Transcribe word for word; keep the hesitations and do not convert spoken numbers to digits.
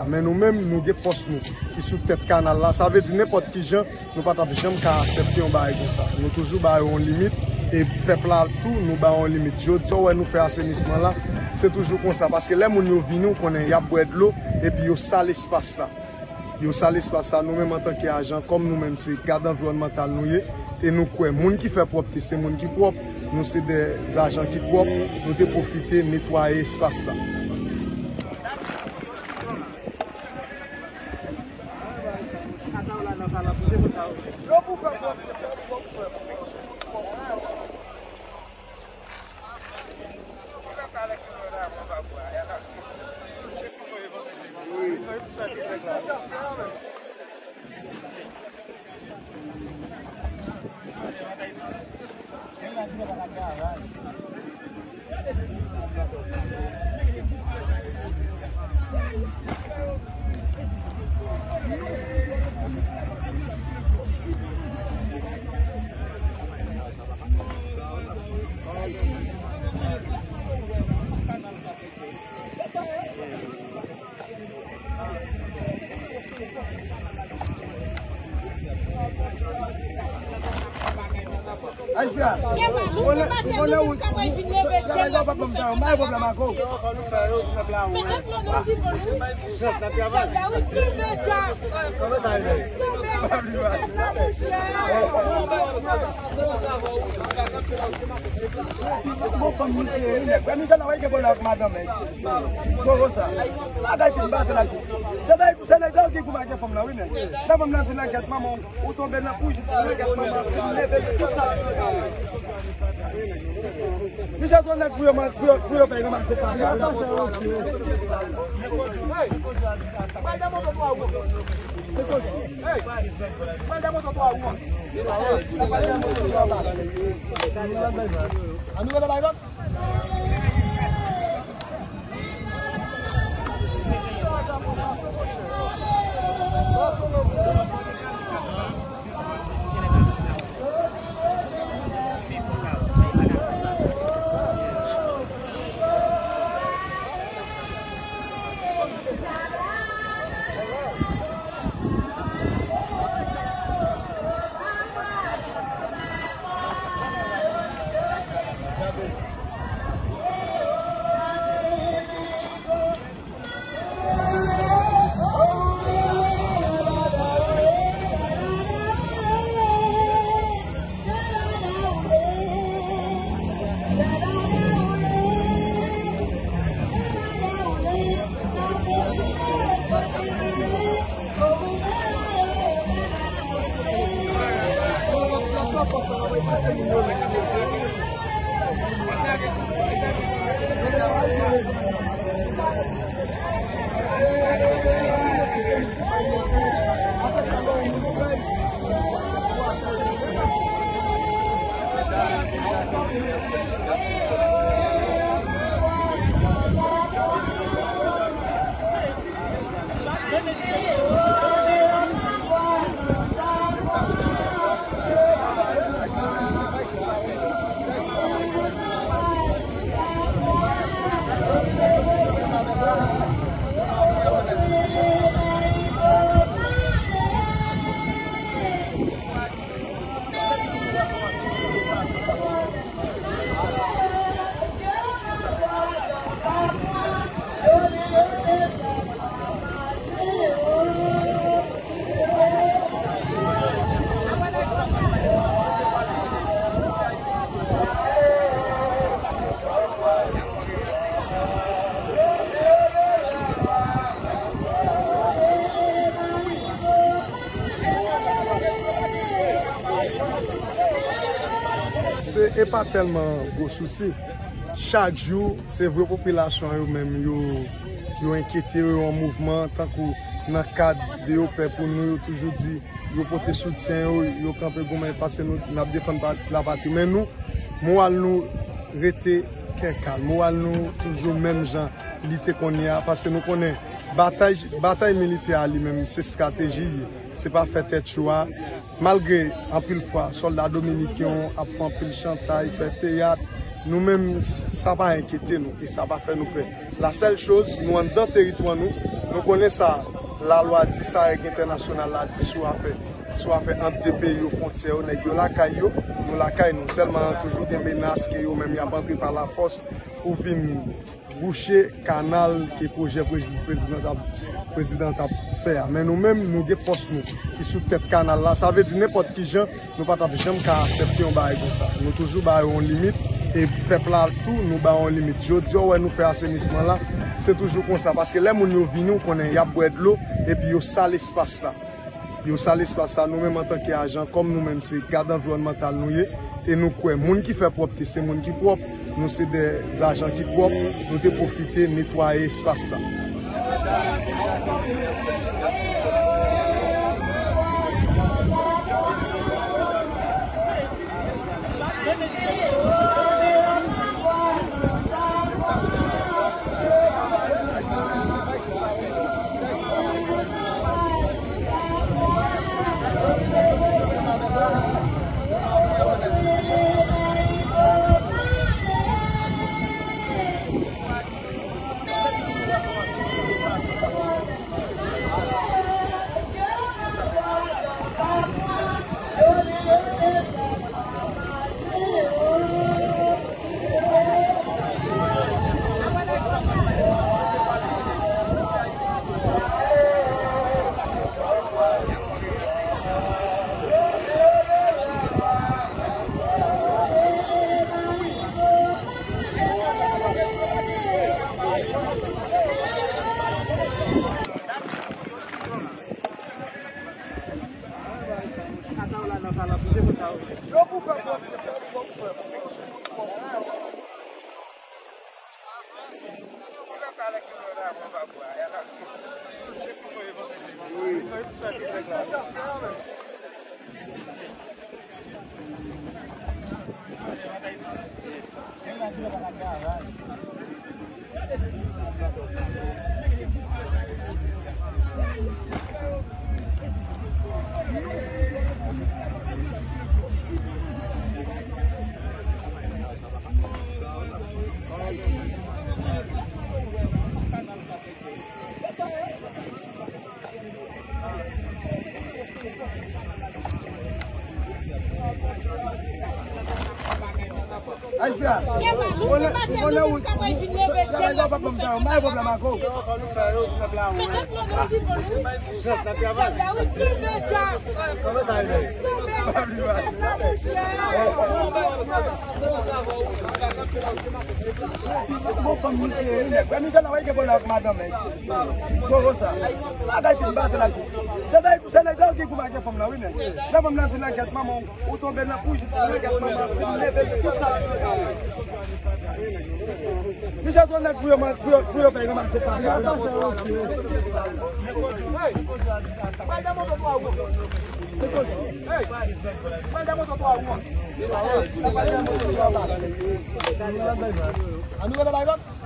Men nou menm, nou gen pòs nou ki sou tèt kanal la. Sa vle di nenpòt ki jan, nou pa t ap janm ka aksepte yon bagay konsa. Nou toujou ba yo yon limit, e pèp la tou, nou ba yo yon limit. Jodi a, w wè nou fè asenisman la, se toujou konsa. Paske lè moun yo vini, w konnen y ap bwè dlo, epi yo sal espas la. Yo sal espas la, nou menm antanke ajan, kòm nou menm se gad anviwònmantal nou ye, e nou kwè moun ki fè pwòpte se moun ki pwòp, nou se de ajan ki pwòp, nou te pwofite netwaye espas la. Ayisyen, ou konnen, ou konnen ou, ou konnen ou pa konn sa yo, bay pwoblèm ak ou. Bon, fanm misye, wi, nèg. Wè, misye nan wè gen pwoblèm ak madanm, nèg. Gwo sa. Bagay fin pase la. Se nèg, se nèg sa yo ki goumen ak fanm nan, wi, nèg. Nan fanm nan di nan kèt manman, ou tonbe nan pou jis nan kèt manman, fin leve tout sa. Misye se yon nèg pou yo man-, pou yo, pou yo fè ranmase fanm nan. Hey! Pral de moto twa wou an. Hey! Pral de moto twa wou an. An nou rele bay lòt. Se, e pa tèlman gwo sousi. Chak jou, se vre popilasyon an yo menm, yo, yo enkyete yo, yo an mouvman, tankou nan kad de yo pè pou nou, yo toujou di, yo pote soutyen yo, yo kanpe goumen, paske nou, n ap defann pa-, lapatri. Men nou, moral nou rete kè kal, moral nou toujou menm jan li te konn ye a, paske nou konnen batay, batay militè a li menm, se estrateji li ye, se pa fè tèt cho a. Malgre anpil fwa, sòlda dominiken yo ap fè anpil chantay, fè teyat, nou menm, sa pa enkyete nou e sa pa fè nou pè. La sèl choz, nou anndan teritwa nou, Nou konnen sa, lalwa di sa, règ entènasyonal la di sou afè, sou afè ant de peyi yo, fwontyè yo, nèg yo lakay yo, nou lakay nou. Sèlman toujou gen menas ke yo menm y ap antre pa lafòs pou vin bouche kanal ke pwojè prezi-, prezidan t ap, prezidan t ap fè a. Men nou menm, nou gen pòs nou ki sou tèt kanal la. Sa vle di nenpòt ki jan, nou pa t ap janm ka aksepte yon bagay konsa. Nou toujou ba yo yon limit, e pèp la tou, nou ba yo yon limit. Jodi a, w wè nou fè asenisman la, se toujou konsa. Paske lè moun yo vini, w konnen, y ap bwè dlo, epi yo sale espas la. Yo sale espas la, nou menm antanke ajan, kòm nou menm se gad anviwònmantal nou ye, e nou kwè moun ki fè pwòpte se moun ki pwòp, nou se de ajan ki pwòp, nou te pwofite netwaye espas la. Ayisyen, ou konnen, ou konnen ou travay la w ap ban m tan, m pa gen pwoblèm ak ou. Bon, fanm misye, wi, nèg. Wè, misye la, wè, gen pwoblèm ak madanm, nèg. Toro sa. Bagay fin pase la. Se nèg, se nèg sa yo ki kou mache fanm nan, wi, nèg. Lè fanm nan di nan gèt manman, ou tonbe nan kou jis nan gèt manman, fin leve tout sa. Misye se yon nèg pou yo man-, pou yo, pou yo fè ranmase fanm nan. Pral nan moto twa wou. Hey! Pral nan moto twa wou. Pral nan moto twa wou. Ann rele bay lòt.